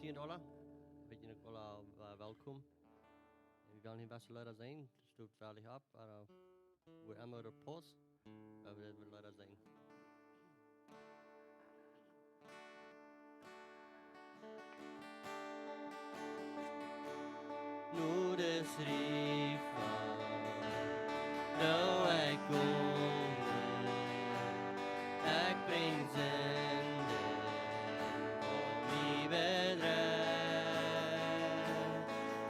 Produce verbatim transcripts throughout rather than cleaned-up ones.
Stien aula, weet jie uk aula, äh, welkom. Un wie wellen hia best Leeda sinjen, daut steit fäadich opp, oba, äh, woo emma daut pausst, woa wie daut Leeda sinjen. Noord is Riva, doa ekj kom, ekj brinj Sinden opp mien Bedrekj.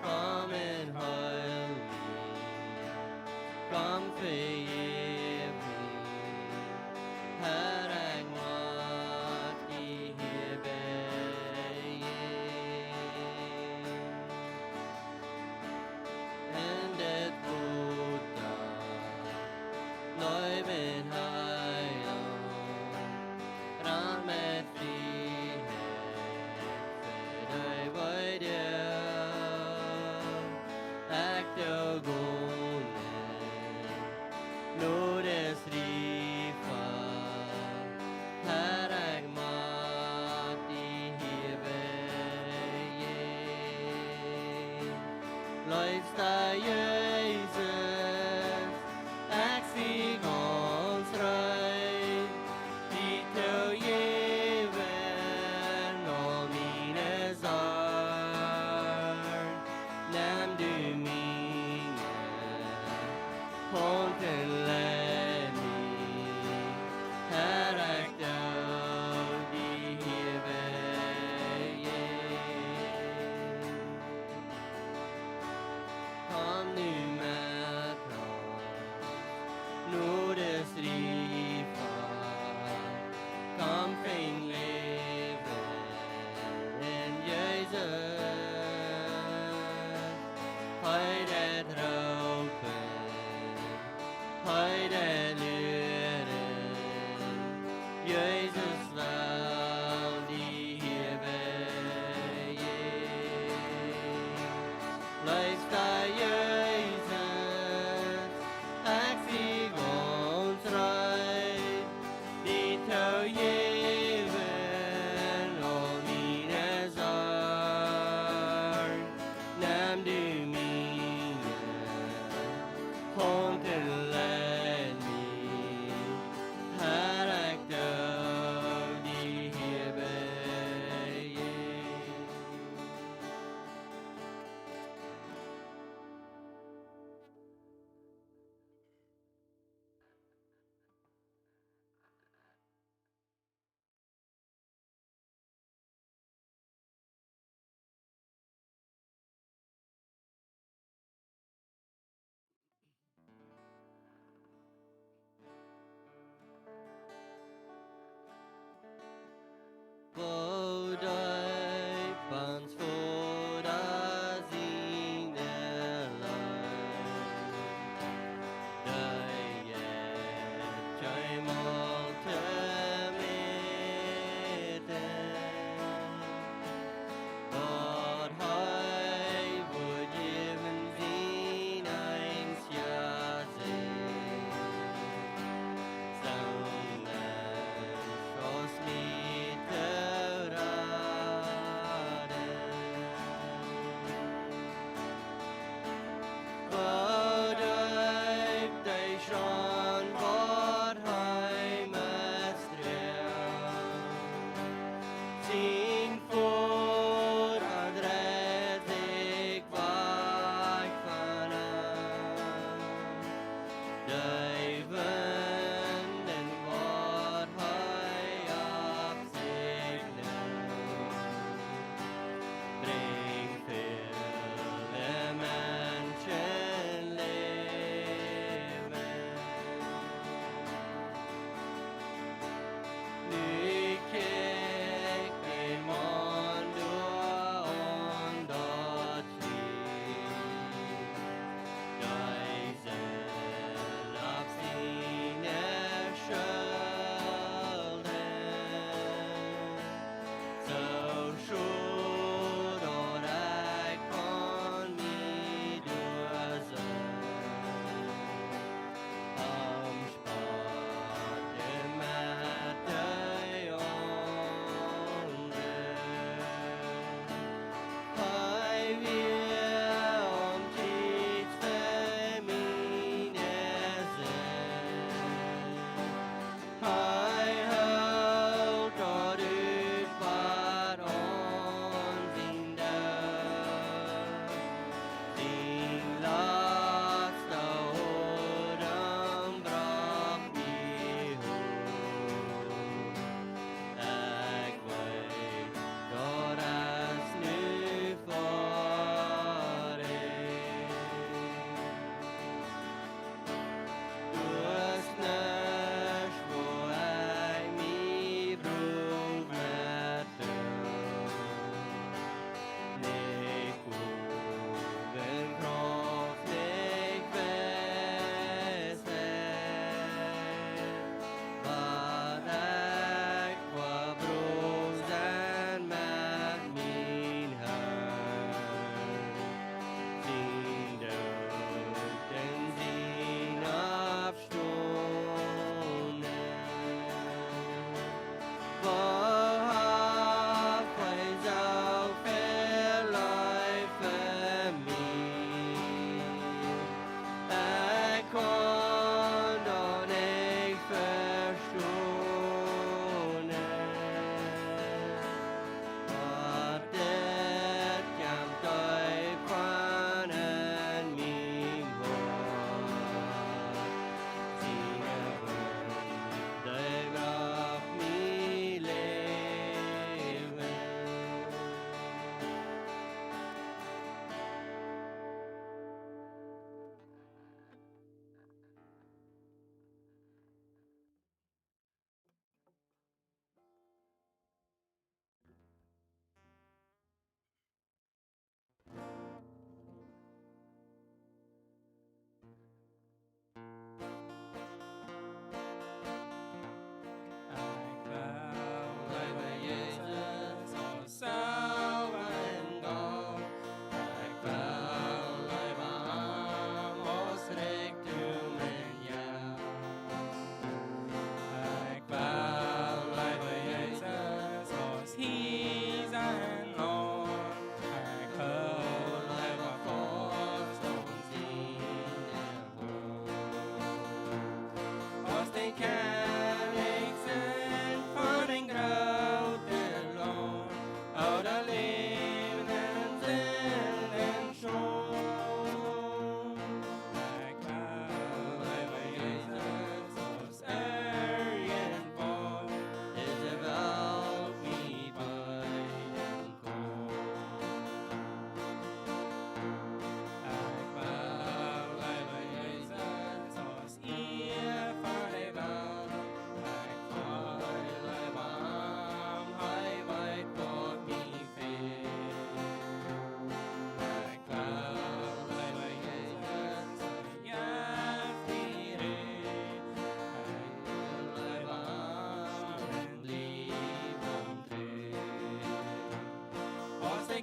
Komm un heel mie, komm vejeff mie, Herr, ekj mott die hia bäjen. En dit Wota, leewen Heilaunt, rant met Frieheit fa dee, waut die ekj doo gonen, Noord is Riva, Herr, ekj mott die hia bäjen. Leefsta Jesus, ekj sie gaunz reed, die to jäwen aul miene Sorj. Nem du miene Haunt un leid mie, Herr, ekj doo die hia bäjen. Komm nu met ons, Noord is Riva, komm finj Läwen en Jesus. Hee deit roopen, hee deit luren, Jesus well die hia bäjen. Leefsta Jesus, ekj sie gaunz reed, die to jäwen aul miene Sorj. Nem du miene Haunt un leid mie, Herr, ekj doo die hia bäjen.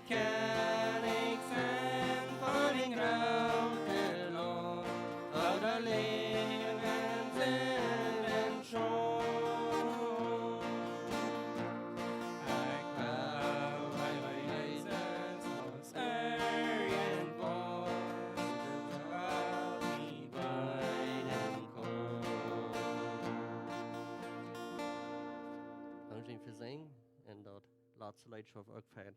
Kjennich sent von een grootet Launt, ooda Läwen sent een Schaund. Ekj well bie mien Jesus aus Herr un Gott, mien Weiden Gott. Dankscheen fa sinjen un daut latste Leet schauft uk fein.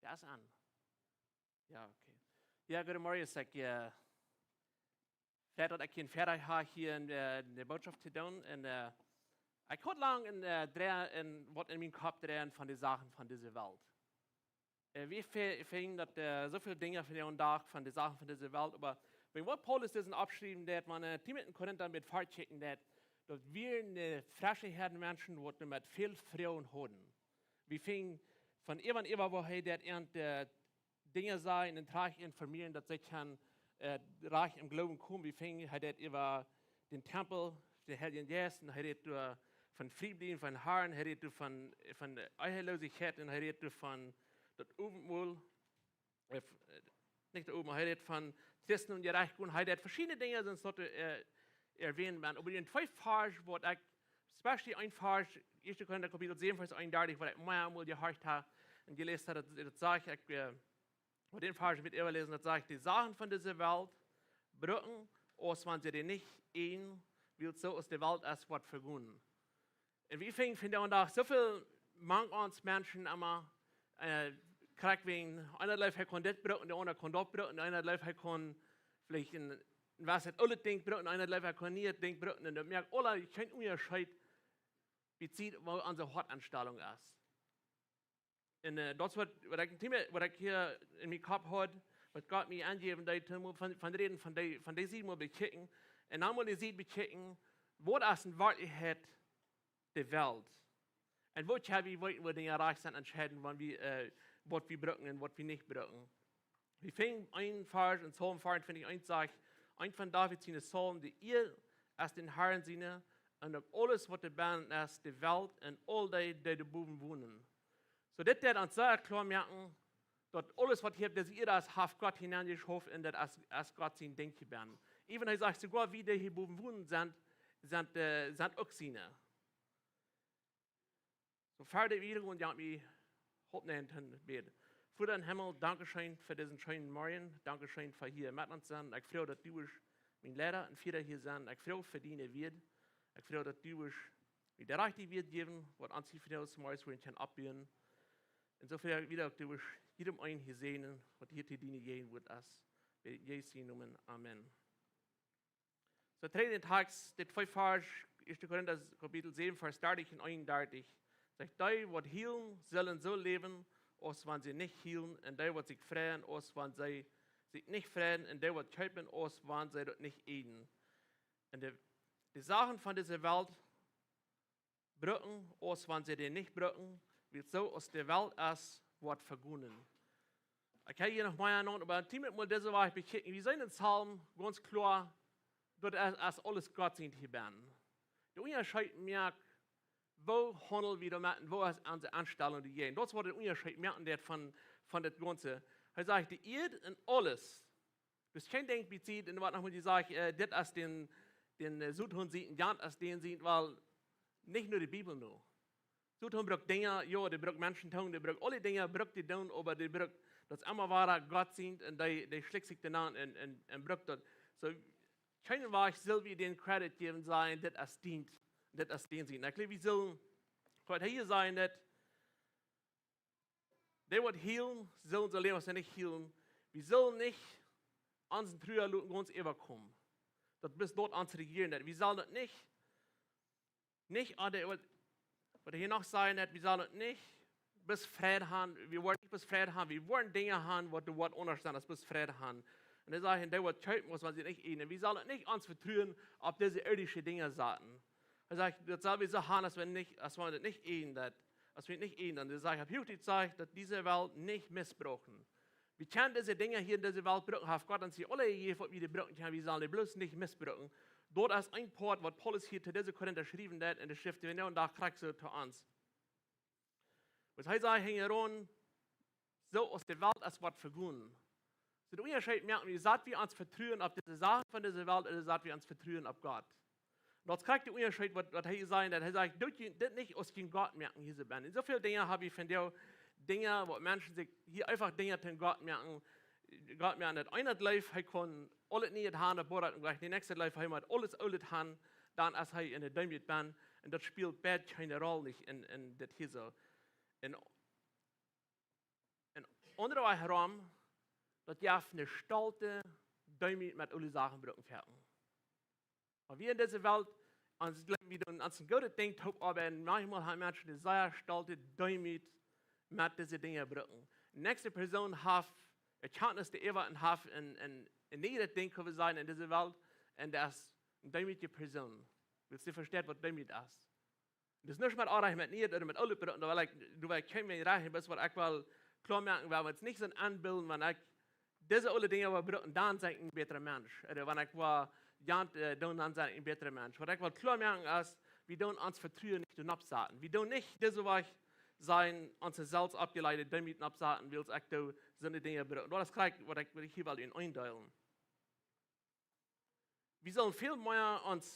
Daut es aun. Jo, okay. Jo, goodemorjen, ekj, äh, freit daut ekj hia een Väarajcht hab, hia en, äh, de Bootschoft to doonen. Un, äh, ekj haud lang een, äh, Dreh un waut en mienen Kopp dreien von de Sachen von dise Welt. Äh, wie fe-, finjen daut, äh, soo väl Dinja vondoag von de Sachen von dise Welt, oba wäajen waut Paulus dit oppschriewen deed, wan, äh, Timotäus un Korinta met vekjikjen deed, daut wieren, äh, fresche Häaden Menschen, waut met väl Froagen hauden. Wie finjen von äwa un äwa, woo hee deed an, äh, Dinja sajen un trigj informieren, daut see kjennen, äh, rajcht em Gloowen komen. Wie finjen, hee deed äwa dän Tempel, dän Heiljen Jeist, un hee deed doa von frie bliewen von Harn, hee deed doa von, von Eheloosichkjeit, un hee deed doa von daut Owentmol, äh, f-, äh, nich daut Owentmol, hee deed von Christen un Jerecht gonen, hee deed veschiedne Dinja, sent doa, äh, erwähnt, oba en twee Varsch, waut ekj, especially een Varsch, Ieeschte Korinta Kapitel säwen, Varsch eenundartich, waut ekj meamol jehieet hab un jeläsen hab, daut, daut sajcht, ekj, äh, woa dän Varsch met äwaläsen, daut sajcht: "De Sachen von dise Welt brucken, aus wan see dee nich äjnen, wiels soo aus de Welt es, woat vegonen." Un wie finjen vondoag soo väl mank ons Menschen emma, äh, krakjt wäajen, eena jleeft, hee kaun dit brucken, de aundra kaun daut brucken, de eena jleeft, hee kaun veleicht een, een waut oolet Dinkj brucken, de eena jleeft, hee kaun een nieet Dinkj brucken, un daut moakt aula kjeen Unjascheet, wie see, woo onse Hoatenstalunk es. Un, äh, daut es waut, waut ekj, een Thema, waut ekj hia en mienen Kopp haud, waut Gott mie aunjäwen deed, toom von, von räden, von dee, von dee Sied mol bekjikjen. Un dan mol dee Sied bekjikjen, waut es en Werkjlichkjeit de Welt? Un waut ha wie, waut, waut Dinja rajcht sent, entscheiden, wan wie, äh, waut wie brucken un waut wie nich brucken. Wie finjen een Varsch en Psalm veeauntwintich eent sajcht, een von David siene Psalmen: "De Ieed es dän Herrn siene, un uk aules, waut doa bennen es, de Welt un aul dee, dee doa bowen wonen." Soo, dit deit ons sea kloa moaken, daut aules, waut hia opp dise Ieed es, haft Gott hia nenjeschauft un daut es, es Gott sien Dinkj jewast. Even hee sajcht, soogoa wie, dee hia bowen wonen sent, sent, äh, sent uk siene. Soo, ver wie wieda gonen, jo, wie hoolen aun toom bäden. Voda em Himmel, dankscheen fa disen scheenen Morjen, dankscheen fa hia met ons sennen. Ekj froag, daut du wurscht mien Leida un Fiera hia sennen. Ekj froag fa diene Wieed. Ekj froag, daut du wurscht mie de rajchte Wieed jäwen, waut ons hia vondoag zemorjes wada kjennen oppbuen. Un soo wieda, daut du wurscht jieda eenen hia säajnen, waut hia to diene Jäajenwoat es. Bie Jesus sienen Nomen. Amen. Soo, trigj en dän Takjst, de twee Varsch, Ieeschte Korinta Kapitel säwen, Varsch dartich un eenundartich, sajcht: "Dee, waut hielen, sellen soo läwen, aus wan see nich hielen, un dee, waut sikj freien, aus wan see sikj nich freien, un dee, waut kjeepen, aus wan see daut nich äjnen." Un de, de Sachen von dise Welt brucken, aus wan see dee nich brucken, wiels soo aus de Welt es, woat vegonen. Ekj hab hia noch mea aun, oba Timotäus mol dise Wäakj bekjikjen. Wie seenen en Psalm gaunz kloa, daut es, es aules Gott sien hia bennen. De Unjascheet moakt, woo haundel wie doamet un woo es onse Enstalunk doajäajen. Daut es waut de Unjascheet moaken deit von, von daut Gaunze. Hee sajcht, de Ieed un aules, daut es kjeen Dinkj bie Tiet, un waut noch mol dee sajcht, äh, dit es dän, dän, äh, Soton sien, un daut es dän sien, wiels nich no de Bibel no. Soton brukt Dinja, jo, dee brukt Menschen toom, dee brukt aule Dinja, brukt dee toom, oba dee brukt, daut es emma wada Gott sien, un dee, dee schlikjt sikj doaraun un, un, un brukt daut. Soo, kjeen Wäakj sell wie dän Credit jäwen, sajen, dit es dien, dit es dän sien. Ekj jleew, wie sellen, waut hee hia sajcht, daut dee, waut hielen, sellen soo läwen, aus see nich hielen. Wie sellen nich onsen Trua loten gaunz äwakomen. Daut bloos daut ons rejieren deit. Wie sellen daut nich, nich aun de, waut, waut hee noch sajen deit, wie sellen daut nich bloos Freid han, wie woaren nich bloos Freid han, wie woaren Dinja han, waut doa woat aundasch sennen aus bloos Freid han. Un dan sajcht hee, dee waut kjeepen, mott sikj nich eenen. Wie sellen nich ons Vetruen opp dise irdische Dinja saten. Hee sajcht, daut sell wie soo han, aus wie nich, aus wie daut nich eenen, daut, aus wie nich eenen. Dan sajcht hee, opp Huachdietsch sajcht, daut dise Welt nich missbruken. Wie kjennen dise Dinja hia en dise Welt bruken, haft Gott ons dee aule jejäft, waut wie dee bruken kjennen, wie sellen dee bloos nich missbruken. Daut es een Poat, waut Paulus hia to dise Korinta schriewen deit, un dee schrift hee nu dän Dach krakjt soo to ons. Waut hee sajcht, hinjaraun, soo aus de Welt es, woat vegonen. Soo de Unjascheet moaken, wie sat wie ons Vetruen opp dise Sachen von dise Welt, ooda sat wie ons Vetruen opp Gott? Daut es krakjt de Unjascheet, waut, waut hee sajen deit. Hee sajcht, doot junt dit nich aus jun Gott moaken hia soo bennen. Soo väl Dinja hab wie von dee Dinja, waut Menschen sikj hia eefach Dinja to Gott moaken. Gott moaken, daut eena jleeft, hee kaun aules Nieet han, daut boat hee un jlikj de näakjste jleeft, hee mott aules Oolet han, dan es hee enne Deemoot bennen. Un daut spält bie kjeene Roll nich en, en dit hia soo. En, en aundre Wajch rom, daut jeft eene stolte Deemoot met aule Sachen bruken foaken. Wan wie en dise Welt, ons jleewen, wie doonen ons een goodet Dinkj toopoabeiden, manchmol haben Menschen dee sea stolte Deemoot met dise Dinja bruken. De näakjste Persoon haft Erkjantnis doaräwa un haft een, een, een nieet Dinkj, kjenn wie sajen, en dise Welt, un daut es eene deemootje Persoon. Wiels dee vesteit, waut Deemoot es. Daut es nuscht met oajch, met nieet ooda met oolet bruken, doa well ekj, doa well ekj kjeen Mensch rajcht, bloos waut ekj well kloa moaken, well wie ons nich soo enbillen, wan ekj dise aule Dinja woa bruken, dan sie ekj een bätra Mensch. Ooda wan ekj woa jant, äh, doonen, dan sie ekj een bätra Mensch. Waut ekj well kloa moaken es, wie doonen ons Vetruen nich doaropp saten. Wie doonen nich dise Wajch sennen, onse selfst oppjeleide Deemoot oppsaten, wiels ekj doo soone Dinja bruken. Daut es krakjt, waut ekj, waut ekj hia well eeendeelen. Wie sellen väl mea ons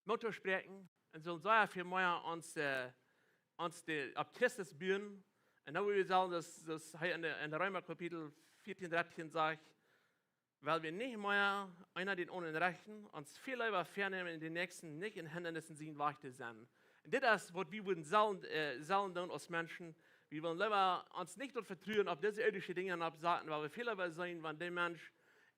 Moot toospräakjen un sellen sea väl mea ons, äh, ons de, opp Christus buen. Un dan woa wie sellen, daut, daut hee en de, en Reema Kapitel vierzehn, dreizehn sajcht, wiels wie nich mea eena dän aundren rechten, ons väl leewa väanämen un dän Näakjsten nich een Hindanis en sienen Wajch to sennen. Un dit es, waut wie wudden sellen, äh, sellen doonen aus Menschen. Wie wudden leewa ons nich daut Vetruen opp dise irdische Dinja oppsaten, wiels wie väl leewa seenen, wan de Mensch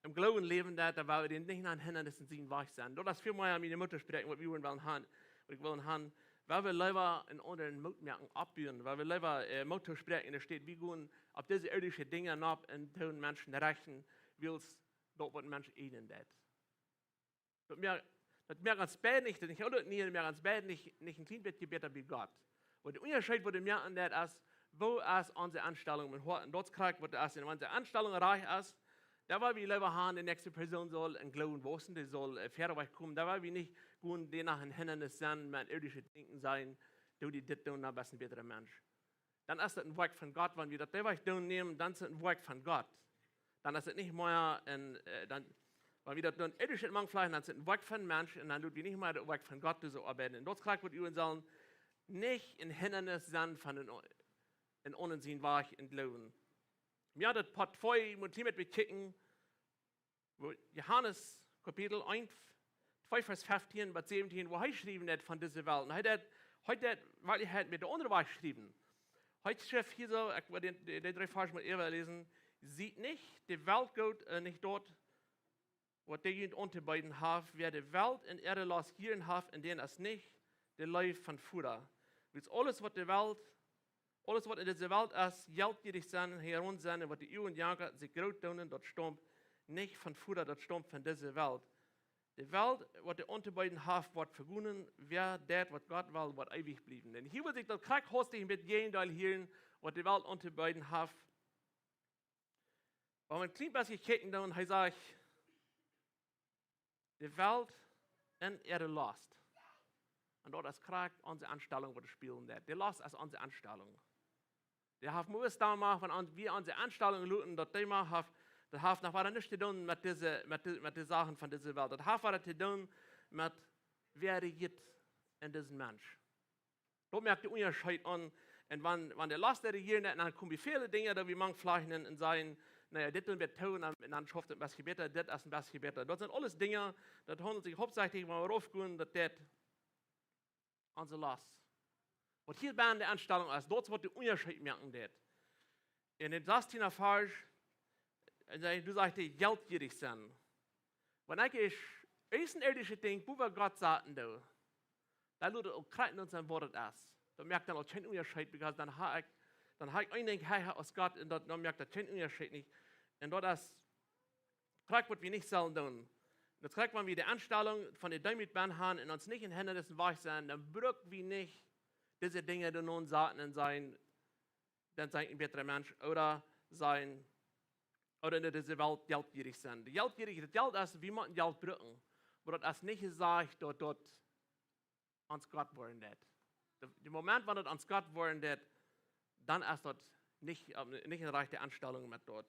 em Gloowen läwen deit, dan woa wie dän nich een Hindanis en sienen Wajch sennen. Daut es väl mea miene Moot toospräakjen, waut wie wudden wellen han, waut ekj well han, wiels wie leewa een aundren Moot moaken, oppbuen, wiels wie leewa, äh, Moot toospräakjen, doa steit, wie gonen opp dise irdische Dinja opp un doonen Menschen rechten, wiels daut waut Menschen eenen deit. Daut moakt, daut moakt ons beid nich, daut nich aule Dinja, moakt ons beid nich, nich een kjlien bät bäta bie Gott. Oba de Unjascheet, waut doa moakt, daut es, woo es onse Enstalunk em Hoat? Un daut es krakjt, waut doa es. Un wan onse Enstalunk rajcht es, dan woa wie leewa han, de näakjste Persoon saul em Gloowen wausen, dee saul, äh, wieda wajch komen. Dan woa wie nich gonen, dee noch een Hindanis sennen, met irdische Dinkjen sennen, doo dee dit doonen, dan best een bätra Mensch. Dan es daut een Woakj von Gott, wan wie daut dee Wajch doonen nämen, dan es daut een Woakj von Gott. Dan es daut nich mea een, äh, dan, wan wie daut doonen, irdisch mank veleicht, dan es daut een Woakj von Mensch un dan doo wie nich mea daut Woakj von Gott toosoabeiden. Un daut es krakjt, waut wie sellen nich een Hindanis sennen von een, een aundren sien Wajch em Gloowen. Jo, daut Poat twee, mott hia met bekjikjen, woo Johanes Kapitel eent, twee Varsch feftieen bat säwentieen, woo hee schriewen deit von dise Welt. Un hee deit, hee deit, wiels hee haft met de aundre Wajch jeschräwen. Hee schrift hia soo, ekj well dän, dee, dee dree Varsch mol äwa läsen. Siet nich de Welt goot, äh, nich daut, waut dee junt auntobeeden haft. Wäa de Welt un äare Lost jieren haft, en dän es nich de Leew von Voda. Wiels aules, waut de Welt Aules waut en dise Welt es, jeltjierich sennen, hia romm sennen, un waut de Uagen jankat, sikj groot doonen, daut staumt nich von Voda, daut staumt von dise Welt. De Welt, waut dee auntobeeden haft, woat vegonen, wäa deit, waut Gott well, woat eewich bliewen. Un hia well ekj daut krakjt hastich met Jäajendeel hieren, waut de Welt auntobeeden haft. Wan wie een kjlien bät kjikjen, dan, hee sajcht, de Welt un äare Lost. Un daut es krakjt onse Enstalunk, waut doa spälen deit. De Lost es onse Enstalunk. Dee haft must doa moaken, wan wie onse Enstalunk loten, daut dee moakt, haft, daut haft noch wieda nuscht to doonen met dise, met de, met de Sachen von dise Welt. Daut haft wieda to doonen met wäa rejiert en disen Mensch. Daut moakt dän Unjascheet aun. Un wan, wan de Lost rejieren, dan komen väle Dinja, daut wie mank veleicht un sajen, na jo, dit doonen wie too, un dan, un dan schauft et een bät bäta, dit es een bät bäta. Daut sent aules Dinja, daut haundelt sikj hauptsächlich, wan wie raufgonen, daut deit onse Lost. Waut hia bie de Enstalunk es, daut es waut dän Unjascheet moaken deit. En dän sastieen Varsch, Un dan, du sajchst, dee jeltjierich sent. Wan ekj es, es een irdische Dinkj, wua wie Gott saten doonen, dan lot et uk krakjt aun ons sennen, waut et es. Dan moakt dan uk kjeen Unjascheet, because dan hab ekj, dan hab ekj een Dinkj hia aus Gott un daut, dan moakt daut kjeen Unjascheet nich. Un daut es krakjt, waut wie nich sellen doonen. Daut es krakjt, wan wie de Enstalunk von de Deemoot bennen haben un ons nich en Hindanis wajch sent, dan bruck wie nich dise Dinja doonen saten un sennen, dan sie ekj een bätra Mensch, ooda sennen, ooda en dise Welt jeltjierich sennen. De jeltjierich, daut Jelt es, wie motten Jelt brucken. Oba daut es nich jesajcht, daut daut ons Gott woaren deit. De, de Moment, wan daut ons Gott woaren deit, dan es daut nich, äh, nich eene rajchte Enstalunk met daut.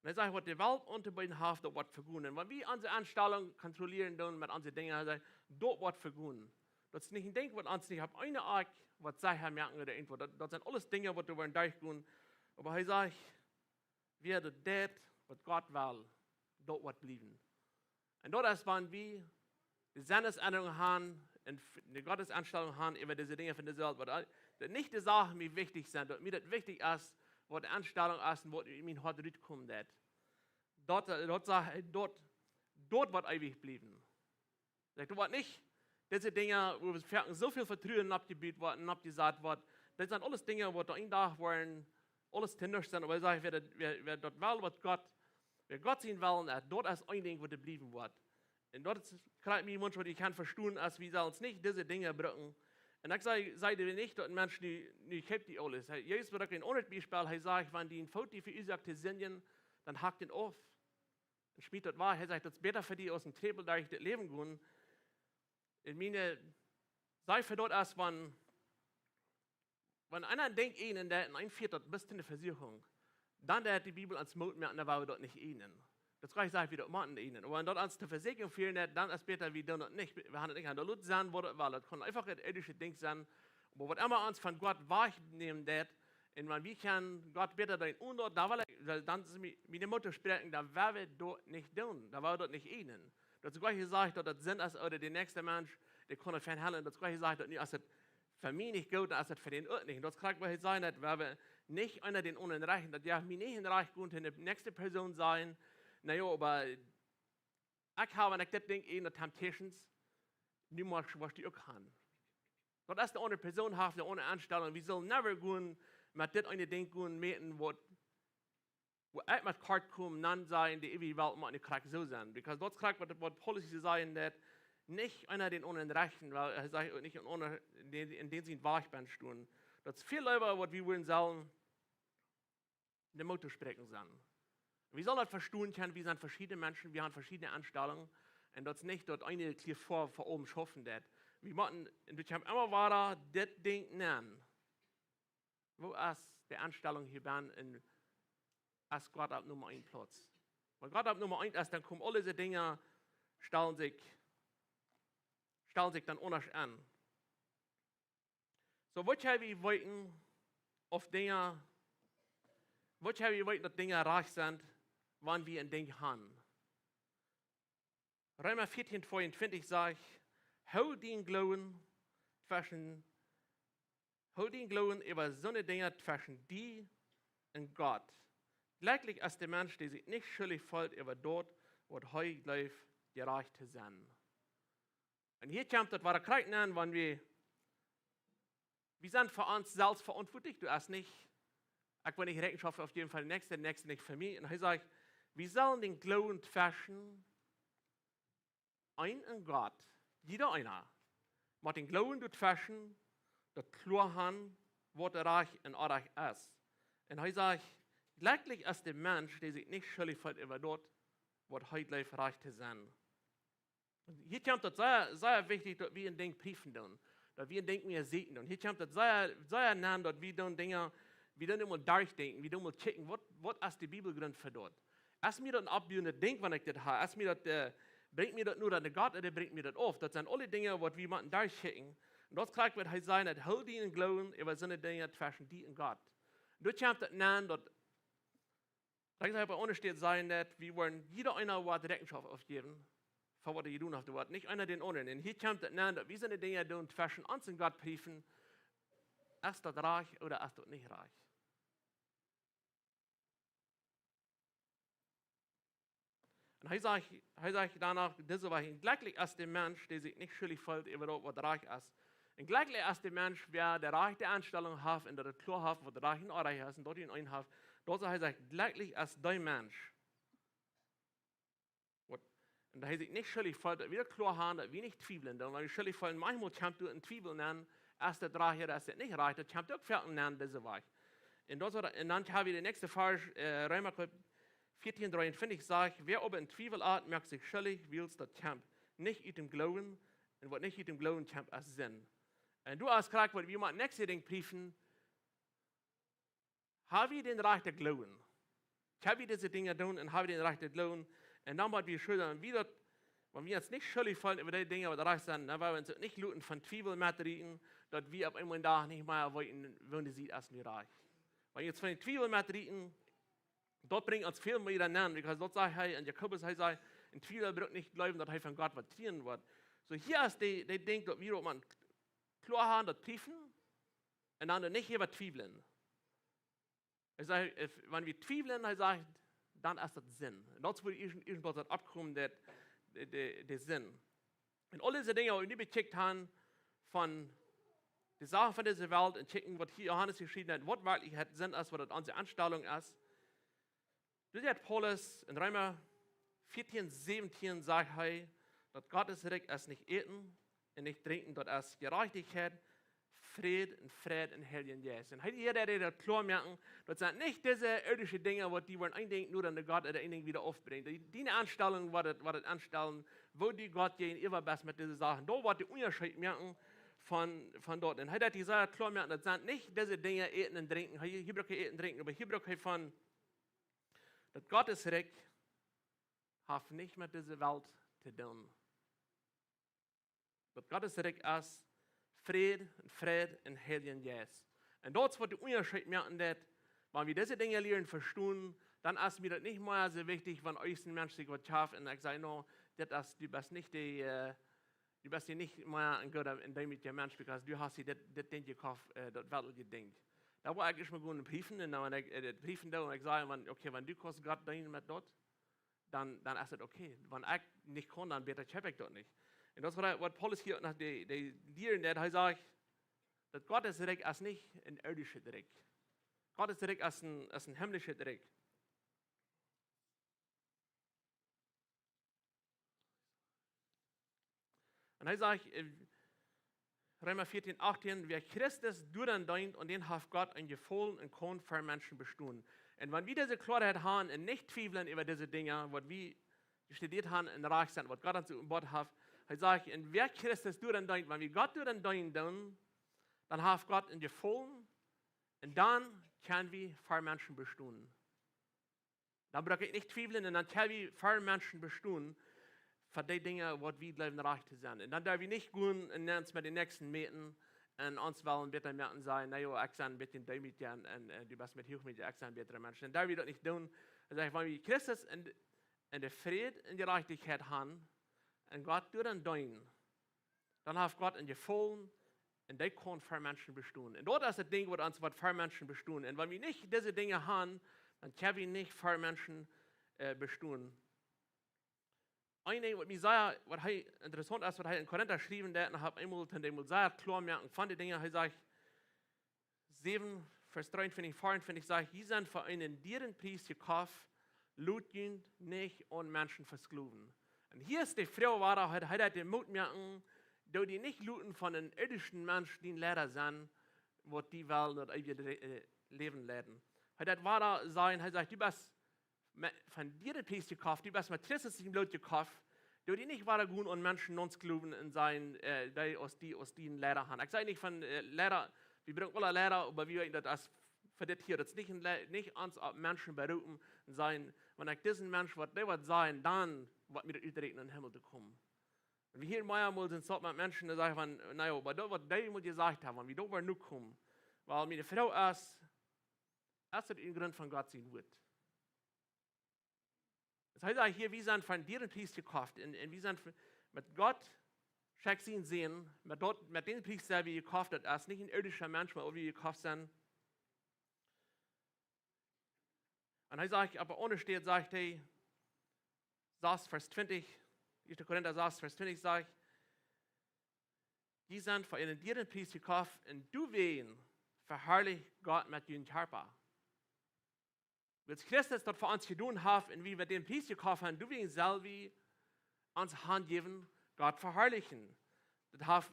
Un hee sajcht, waut de Welt auntobeeden haft, daut woat vegonen. Wan wie onse Enstalunk kontrollieren doonen met onse Dinja, hee sajcht, daut woat vegonen. Daut es nich een Dinkj, waut ons nich opp eene Oat, waut see haben moaken ooda irjentwaut. Daut, daut sent aules Dinja, waut doa woaren derchgonen. Oba hee sajcht, wäa daut deit, waut Gott well, daut woat bliewen. Un daut es, wan wie de Sennesendinkj haben un f-, de Gottesenstalunk haben äwa dise Dinja von dise Welt, waut aul, daut nich de Sachen mie wichtich sent, daut mie daut wichtich es, waut de Enstalunk es un waut ut mien Hoat rutkomen deit. Daut, daut sajcht hee, daut, daut woat eewich bliewen. Sajcht, daut woat nich, dise Dinja, wua wie foaken soo väl Vetruen oppjebut woat un oppjesat woat, daut sent aules Dinja, waut doa een Dach woaren, aules to nuscht sennen, oba hee sajcht, wäa daut, wäa, wäa daut well, waut Gott, wäa Gott sien Wellen haft, daut es een Dinkj, waut doa bliewen woat. Un daut es krakjt mien Wunsch, waut ekj kaun vestonen, aus wie sellen ons nich dise Dinja brucken. Un ekj saj, saj daut nich, daut een Mensch nu, nu kjeept dee aules. Hee, Jesus brukt een aundret Biespel, hee sajcht, wan dien Foot die veuasoakt to sindjen, dan hak dän auf. Un schmiet daut wajch. Hee sajcht, daut es bäta fa die aus een Trubbel derch daut Läwen gonen. Un miene, saj fa daut es, wan, wan eena een Dinkj ieejnen deit un eena fieet daut bat to eene Vesieekjunk, dan deit de Bibel ons Moot moaken, dan woa wie daut nich ieejnen. Daut es krakjt, saj wie daut motten ieejnen. Oba wan daut ons to Vesieekjunk fieet, dan es bäta, wie doonen daut nich. Wie haben daut nich aun. Daut lot sennen, waut et well. Daut kaun eefach een irdische Dinkj sennen. Oba waut emma ons von Gott wajchnämen deit, un wan wie kjennen Gott bäta doonen, un daut, dan well ekj, dan es mie, miene Moot to spräakjen, dan woa wie daut nich doonen. Dan woa wie daut nich ieejnen. Daut es krakjt jesajcht, daut daut Sind es, ooda de näakjsta Mensch, dee kaun daut fein hoolen. Daut es krakjt jesajcht, daut nu, aus et fa mie nich goot, dan es et fa dän uk nich. Un daut es krakjt, waut hee sajcht, daut woa wie nich eena dän aundren rechten, daut jeft mie nich een Rajcht, kjennen to de näakjste Persoon sajen, na jo, oba ekj hab, wan ekj dit Dinkj ieejn, de Temptations, nu mott, woascht du uk haben. Daut es, de aundre Persoon haft eene aundre Enstalunk. Wie sellen never gonen met dit eene Dinkj gonen mäten, waut, wua ekj met kort kom, dan sajen, de eewje Welt mott nich krakjt soo sennen. Because daut es krakjt, waut, waut Paulus hia sajen deit, nich eena dän aundren rechten, wiels hee sajcht uk nich een aundra, dän, en dän sien Wajch bennen stonen. Daut es väl leewa, waut wie wudden sellen de Moot to spräakjen sennen. Wie sellen daut vestonen kjennen, wie sent veschiedne Menschen, wie haben veschiedne Enstalungen. Un daut es nich daut eene kjlieë fa, fa ons schaufen deit. Wie motten, un wie kjennen emma wada dit Dinkj nämen. Woo es de Enstalunk hia bennen un es Gott opp Numma eent Plauz? Wan Gott opp Numma eent es, dan komen aul dise Dinja, stalen sikj, stalen sikj dan aundasch aun. Soo, waut kjenn wie weeten, auf Dinja, waut kjenn wie weeten, daut Dinja rajcht sent, wan wie een Dinkj haben? Reema vieetieen tweeuntwintich sajcht, hool dien Gloowen tweschen, hool dien Gloowen äwa soone Dinja tweschen die un Gott. Jlekjlich es de Mensch, dee sikj nich schuldich feelt äwa daut, waut hee jleeft, jerajcht to sennen. Un hia kjemt daut, wua ekj krakjt aun, wan wie, wie sent fa ons selfst veauntwuatlich, du hast nich, ekj well nich Rechenschoft aufjäwen fa dän Näakjsten, de Näakjste nich fa mie. Un hee sajcht, wie sellen dän Gloowen tweschen een un Gott, jieda eena, mott dän Gloowen doatweschen, daut kloa han, waut rajcht un orrajcht es. Un hee sajcht, jlekjlich es de Mensch, dee sikj nich schuldich feelt äwa daut, waut hee jleeft rajcht to sennen. Hia kjemt daut sea, sea wichtich, daut wie een Dinkj priefen doonen, daut wie een Dinkj mea sieekjen doonen. Hia kjemt daut sea, sea aun, daut wie doonen Dinja, wie doonen emol derchdenkjen, wie doonen emol checken, waut, waut es de Bibelgrunt fa daut? Es mie daut een oppbuendet Dinkj, wan ekj dit hab? Es mie daut, äh, brinjt mie daut nu aun Gott, ooda brinjt mie daut auf? Daut sent aule Dinja, waut wie motten derchchecken. Un daut krakjt, waut hee säd, daut hool dien Gloowen äwa soone Dinja tweschen die un Gott. Doa kjemt daut aun, daut Daut sajcht, opp eene Städ sajcht daut, wie woaren, jieda eena woat Rechenschoft aufjäwen fa waut hee jedonen haft, woat nich eena dän aundren. Un hia kjemt daut aun, daut wie soone Dinja doonen tweschen ons un Gott priefen, es daut rajcht ooda es daut nich rajcht? Un hee sajcht, hee sajcht doano, dit es waut, jlekjlich es de Mensch, dee sikj nich schuldich feelt äwa daut, waut rajcht es. Un jlekjlich es de Mensch, wäa de rajchte Enstalunk haft un daut hee kloa haft, waut rajcht un onrajcht es, un daut hee een haft. Daut sajcht, hee sajcht, jlekjlich es dee Mensch. Waut? Un daut hee sikj nich schuldich feelt, daut wie daut kloa haben, daut wie nich twiewlen. Dan, wan wie schuldich feelen, maunchmol kjemt doa een Twiewel nenn, es daut rajcht ooda es daut nich rajcht, daut kjemt uk foaken nenn, dise Wäaj. Un daut es waut, un dan hab wie dän näakjsten Varsch, äh, Reema Kapitel vieetieen, dreeuntwintich sajcht: Wäa oba en Twiewel lat, moakt sikj schuldich, wiels daut kjemt nich ut däm Gloowen, un waut nich ut däm Gloowen kjemt, es Sind. Un du hast krakjt, waut wie motten daut näakjste Dinkj priefen, hab wie dän rajchten Gloowen? Hab wie dise Dinja doonen un hab wie dän rajchten Gloowen? Un dan, waut wie schuldich, wan wie daut, wan wie ons nich schuldich feelen äwa dee Dinja, waut rajcht sent, dan woa wie ons uk nich loten von Twiewel metrieten, daut wie opp eemol een Dach nich mea weeten, woo de Sied es nu rajcht. Wan wie ons von dän Twiewel metrieten, daut brinjt ons väl mea nenn, because daut sajcht hee, un Jakobus, hee sajcht, een Twiewla brukt nich jleewen, daut hee von Gott waut kjrieen woat. Soo hia es dee, dee Dinkj, daut wie daut mau kloa haben, daut priefen, un dan nich äwa twiewlen. Hee sajcht, äh, wan wie twiewlen, hee sajcht, dan es daut Sind. Un daut es, wua ieescht, ieescht waut daut oppkjemt, daut, de, de, de Sind. Un aul dise Dinja, waut wie nu bekjikjt haben, von de Sachen von dise Welt un kjikjen, waut hia Johanes jeschräwen haft, waut werkjlich Sind es, waut daut onse Enstalunk es. Doa sajcht Paulus en Reema vieetieen, säwentieen, sajcht hee, daut Gottes Rikj es nich Äten un nich Drinkjen, daut es Jerajchtichkjeit, Fräd un Fräd em Heiljen Jeist. Un hee, hia deit hee daut kloa moaken, daut sent nich dise irdische Dinja, waut die woaren een Dinkj no aun de Gott ooda een Dinkj wada aufbrinjen. Dee, dee Enstalunk, waut daut, waut daut Enstalen, woo du Gott jäajenäwa best met dise Sachen. Doa woat de Unjascheet moaken von, von doa. Un hee deit hia sea kloa moaken, daut sent nich dise Dinja, Äten un Drinkjen. Hee, hia brukt hee Äten, Drinkjen, oba hia brukt hee von, daut Gottes Rikj haft nich met dise Welt to doonen. Daut Gottes Rikj es Fräd, Fräd em Heiljen Jeist. Un daut es, waut de Unjascheet moaken deit, wan wie dise Dinja lieren vestonen, dan es mie daut nich mea soo wichtich, wan een Mensch sikj waut schaft un ekj saj, no, dit es, du best nich dee, äh, du best hia nich mea een gooda un deemootja Mensch, because du hast hia dit, dit Dinkj jekoft, äh, daut weltliche Dinkj. Dan woa ekj ieescht mol gonen priefen un dan, wan ekj, äh, daut priefen doo un ekj saj, wan, okay, wan du kaust Gott deenen met daut, dan, dan es daut okay. Wan ekj nich kaun, dan bäta kjeep ekj daut nich. Un daut es waut, waut Paulus hia no de, de Lieren deit. Hee sajcht, daut Gottes Rikj es nich een irdischet Rikj. Gottes Rikj es een, es een himmlischet Rikj. Un hee sajcht, äh, Reema vieetieen, achtieen, wäa Christus doarenn deent, aun dän haft Gott een Jefaulen un kaun ver Menschen bestonen. Un wan wie dise Kloaheit haben un nich twiewlen äwa dise Dinja, waut wie jestudieet haben un rajcht sent, waut Gott ons jeopenboat haft, hee sajcht, un wäa Christus doarenn deent, wan wie Gott doarenn deenen doonen, dan haft Gott een Jefaulen un dan kjenn wie ver Menschen bestonen. Dan bruck ekj nich twiewlen un dan kjenn wie ver Menschen bestonen, fa dee Dinja, waut wie jleewen rajcht to sennen. Un dan derw wie nich gonen un ons met dän Näakjsten mäten un ons wellen bäta moaken un sajen, na jo, ekj sie een bät deemootja un, un, äh, du best mie huach, ekj sie een bätra Mensch. Dan derw wie daut nich doonen. Dan saj ekj, wan wie Christus en, en dän Fräd un Jerajchtichkjeit haben un Gott doarenn deenen, dan haft Gott een Jefaulen un dee kaun ver Menschen bestonen. Un daut es daut Dinkj, waut ons woat ver Menschen bestonen. Un wan wie nich dise Dinja haben, dan kjenn wie nich ver Menschen, äh, bestonen. Een Dinkj, waut mie sea, waut hee interessaunt es, waut hee en Korinta jeschräwen haft, un hab eemol, toom eemol sea kloa moaken von dee Dinja, hee sajcht, säwen, Varsch dreeuntwintich, veeauntwintich sajcht, jie sent fa eenen dieren Pries jekoft, lot junt nich aun Menschen vesklowen. Un hia es de Froag, wua hee, hee deit dän Moot moaken, doo die nich loten von een irdischen Mensch dien Liera sennen, waut die well daut eewje Le-, äh, Läwen leiden. Hee deit wada sajen, hee sajcht, du best me-, von dieren Pries jekoft, du best met Christus sien Bloot jekoft, doo die nich wada gonen aun Menschen nosklowen un sajen, äh, dee aus die, aus dien Liera haben. Ekj saj nich von, äh, Liera, wie brucken aule Liera, oba wie weeten daut aus fa dit hia, daut es nich een Le-, nich ons opp Menschen beroopen un sajen, wan ekj disen Mensch waut, dee waut sajen, dan woat mie daut uträakjen em Himmel to komen. Un wie hieren meamol sent soo met Menschen, dee sajen von, na jo, oba daut waut dee mol jesajcht haben, wan wie doa woaren nu komen. Wiels miene Froag es, es daut een Grunt von Gott sien Wuat? Daut hee sajcht hia, wie sent fa een dieren Pries jekoft. Un, un wie sent fa, met Gott schekjt sien Sän, met daut, met dän Pries sent wie jekoft, daut es nich een irdischa Mensch, met waut wie jekoft sent. Un hee sajcht, opp eene aundre Städ sajcht hee, sas Varsch twintich, ieeschte Korinta sas Varsch twintich sajcht: "Jie sent fa eenen dieren Pries jekoft un doawäajen veharlicht Gott met jun Kjarpa." Wiels Christus daut fa ons jedonen haft un wie met dän Pries jekoft haben, doawäajen sell wie ons hanjäwen, Gott veharlichen. Daut haft,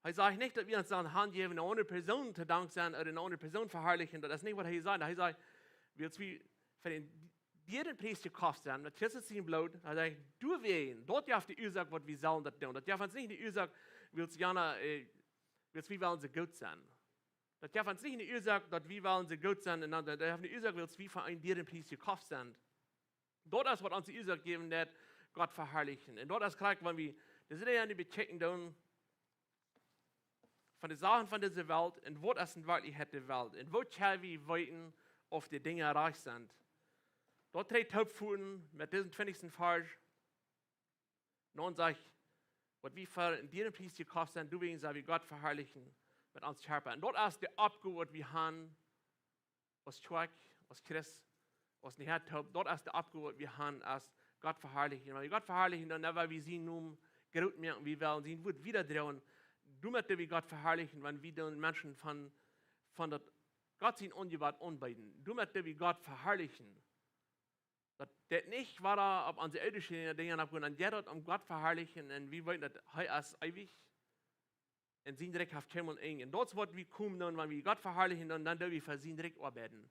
hee sajcht nich, daut wie ons dan hanjäwen, eene aundre Persoon to Dank sennen ooda eene aundre Persoon veharlichen. Daut es nich, waut hee sajcht. Hee sajcht, wiels wie fa dän dieren Pries jekoft sent, met Christus sien Bloot, hee sajcht, doawäajen, daut jeft de Uasoak, waut wie sellen daut doonen. Daut jeft ons nich de Uasoak, wiels jana, äh, wiels wie wellen soo goot sennen. Daut jeft ons nich de Uasoak, daut wie wellen soo goot sennen. Un dan, daut jeft de Uasoak, wiels wie fa eenen dieren Pries jekoft sent. Daut es, waut ons de Uasoak jäwen deit, Gott veharlichen. Un daut es krakjt, wan wie dise Dinja nu bekjikjen doonen, von de Sachen von dise Welt un waut es en Werkjlichkjeit de Welt. Un woo kjenn wie weeten, auf de Dinja rajcht sent. Daut trigj toopfooten met disen twintichsten Varsch. Nu sajcht, waut wie fa eenen dieren Pries jekoft sent, doawäajen sell wie Gott veharlichen met ons Kjarpa. Un daut es de Oppgow, waut wie haben aus Kjoakj, aus Christ, aus ne Herd toop. Daut es de Oppgow, waut wie haben, es Gott veharlichen. Wan wie Gott veharlichen, dan, dan well wie sienen Nomen groot moaken, wie wellen sien Wuat wiedadroagen. Doamet doo wie Gott veharlichen, wan wie dän Menschen von, von daut Gott sien Aunjebott aunbeeden. Doamet doo wie Gott veharlichen. Daut deit nich wada opp onse irdische Dinja aufgonen, dan jeit daut om Gott veharlichen un wie weeten, daut hee es eewich. Un sien Rikj haft kjeenmol een Enj. Un daut es, waut wie komen doonen, wan wie Gott veharlichen, dan, dan doo wie fa sien Rikj oabeiden.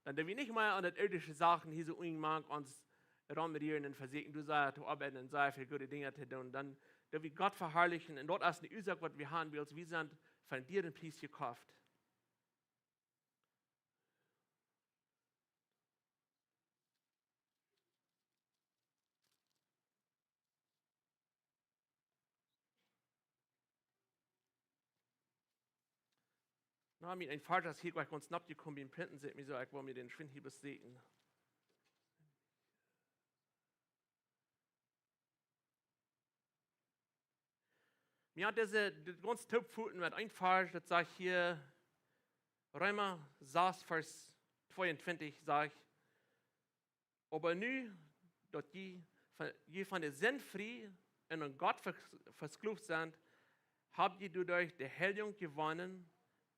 Dan doo wie nich mea aun daut irdische Sachen hia soo unjemoakt ons romrieren un vesieekjen, doa sea to oabeiden un sea väl goode Dinja to doonen. Dan doo wie Gott veharlichen. Un daut es de Uasoak, waut wie haben, wiels wie sent fa eenen dieren Pries jekoft. Na, mien een Varsch es hia jlikj gaunz knapp jekomen biem Printen, sent mie soo, ekj well mie dän schwind hia besieekjen. Mie haft dise, dit gaunz toopfooten met een Varsch, daut sajcht hia, Reema sas, Varsch tweeuntwintich, sajcht: "Oba nu, daut jie von, jie von de Sind frie un aun Gott vers-, veskloft sent, hab jie doaderch de Heiljunk jewonnen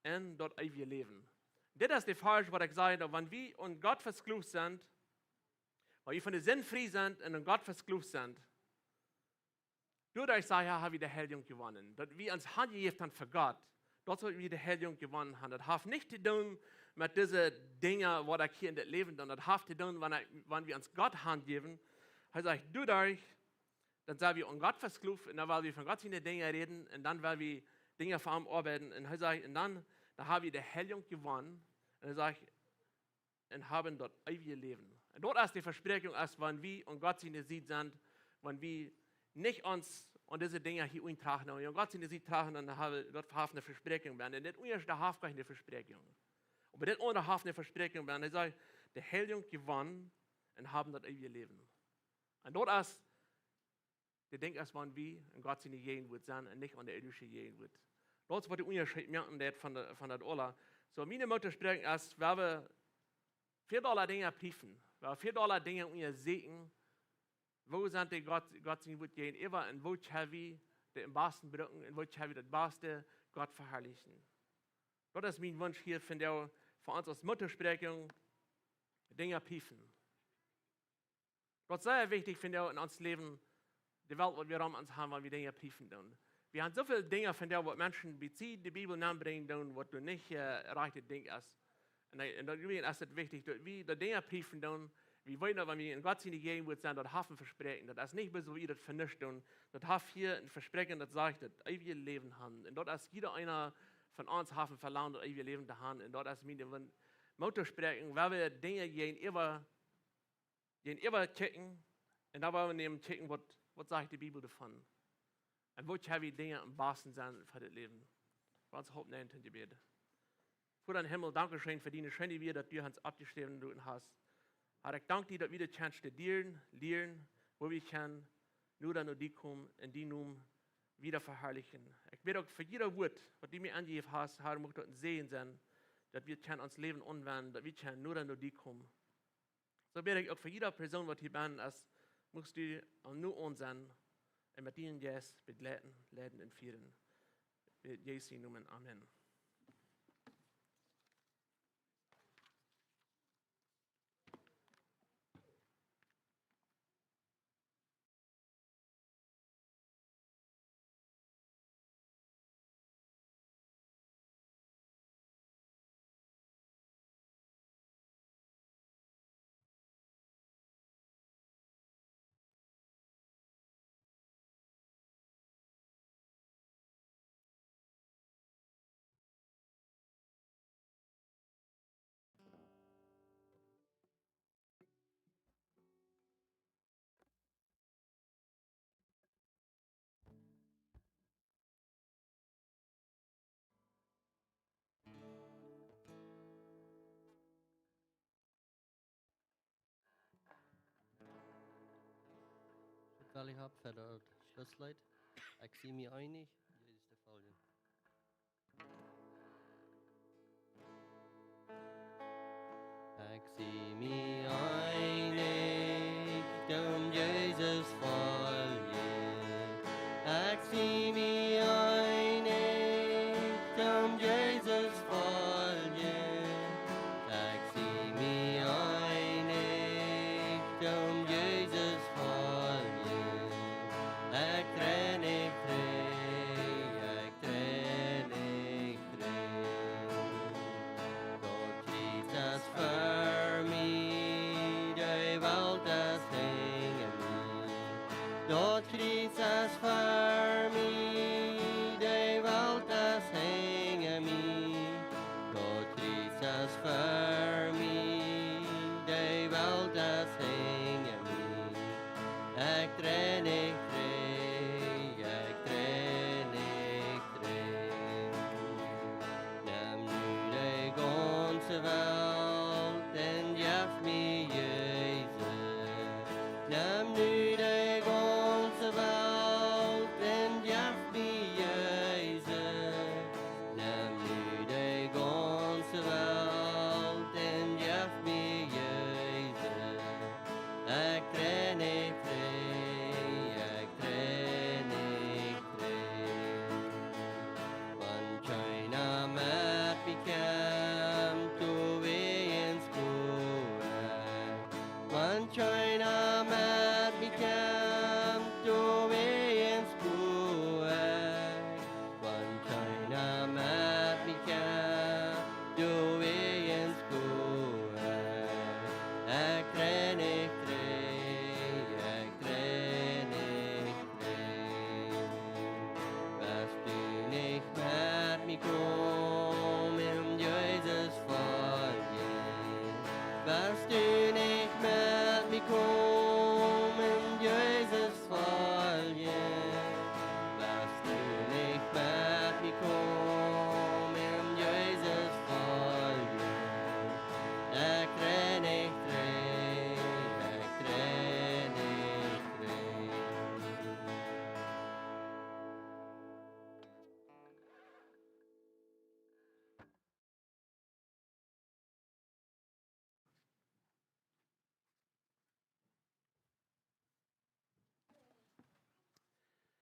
un daut eewje Läwen." Dit es de Varsch, waut ekj saj, daut wan wie aun Gott veskloft sent, wan wie von de Sind frie sent un aun Gott veskloft sent, doaderch, sajcht hee, hab wie de Heiljunk jewonnen. Daut wie ons hanjejäft haben fa Gott. Daut es, waut wie de Heiljunk jewonnen haben. Daut haft nich to doonen met dise Dinja, waut ekj hia en dit Läwen doo. Daut haft to doonen, wan ekj, wan wie ons Gott hanjäwen. Hee sajcht, doaderch, dan sent wie aun Gott veskloft un dan well wie von Gott siene Dinja räden un dan well wie Dinja fa am oabeiden. Un hee sajcht, un dan, dan hab wie de Heiljunk jewonnen. Un hee sajcht, un haben daut eewje Läwen. Un daut es de Vespräakjunk, es wan wie aun Gott siene Sied sent, wan wie nich ons aun dise Dinja hia unjatrajen, wan wie aun Gott siene Sied trajen, dan haben, daut haft ne Vespräakjunk bennen. Un dit ieeschte haft kjeene Vespräakjunk. Oba dit aundre haft ne Vespräakjunk bennen. Hee sajcht, de Heiljunk jewonnen un haben daut eewje Läwen. Un daut es de Dinkj es, wan wie en Gott siene Jäajenwuat sent un nich aun de irdische Jäajenwuat. Daut es, waut de Unjascheet moaken deit von de, von daut aula. Soo, miene Motivation es, wie haben väl dolla Dinja priefen, wie haben väl dolla Dinja unjasieekjen, woo sent dee Gott, Gott sien Wuat jäajenäwa un woo kjenn wie dee aum basten brucken un woo kjenn wie daut baste Gott veharlichen. Daut es mien Wunsch hia vondoag fa ons aus Motivation, Dinja priefen. Daut es sea wichtich, vondoag en ons Läwen, de Welt, waut wie rom ons haben, wan wie Dinja priefen doonen. Wie haben soo väl Dinja vondoag, waut Menschen bie de Bibel nenbrinjen doonen, waut doa nich, äh, rajchte Dinkj es. Un, äh, un daut, doawäajen es et wichtich, daut wie de Dinja priefen doonen, wie weeten, daut wan wie en Gott siene Jäajenwuat sent, daut haft een Vespräakjen. Daut es nich bloos, daut wie daut fa nuscht doonen. Daut haft hia een Vespräakjen, daut sajcht, daut eewje Läwen haben. Un daut es, jieda eena von ons haft een Velangen, daut eewje Läwen to haben. Un daut es mien Wunsch, Motivation, wan wie Dinja jäajenäwa jäajenäwa kjikjen un dan woa wie nämen kjikjen, waut, waut sajcht de Bibel doavon? Un woo kjenn wie Dinja aum basten sennen fa dit Läwen? Lot ons oppstonen toom Jebäd. Voda em Himmel, dankscheen fa diene scheene Wieed, daut du ons oppjeschräwen hast. Herr, ekj dank die, daut wie daut kjennen studieren, lieren, woo wie kjennen noda no die komen un dienen Nomen wieda veharlichen. Ekj bäd uk fa jieda Wuat, waut du mie aunjejäft hast, Herr, mucht daut een Säajen sennen, daut wie kjennen ons Läwen aunwenjen, daut wie kjennen noda no die komen. Soo bäd ekj uk fa jieda Persoon, waut hia bennen es, Muchst du am nu aun sennen un met dienen Jeist begleiten, leiden un fieren. Bäd Jesus em Nomen. Amen. Daut well ekj hab fa daut Schlussleet. Ekj sie mie eenich, Jesus to foljen. Ekj sie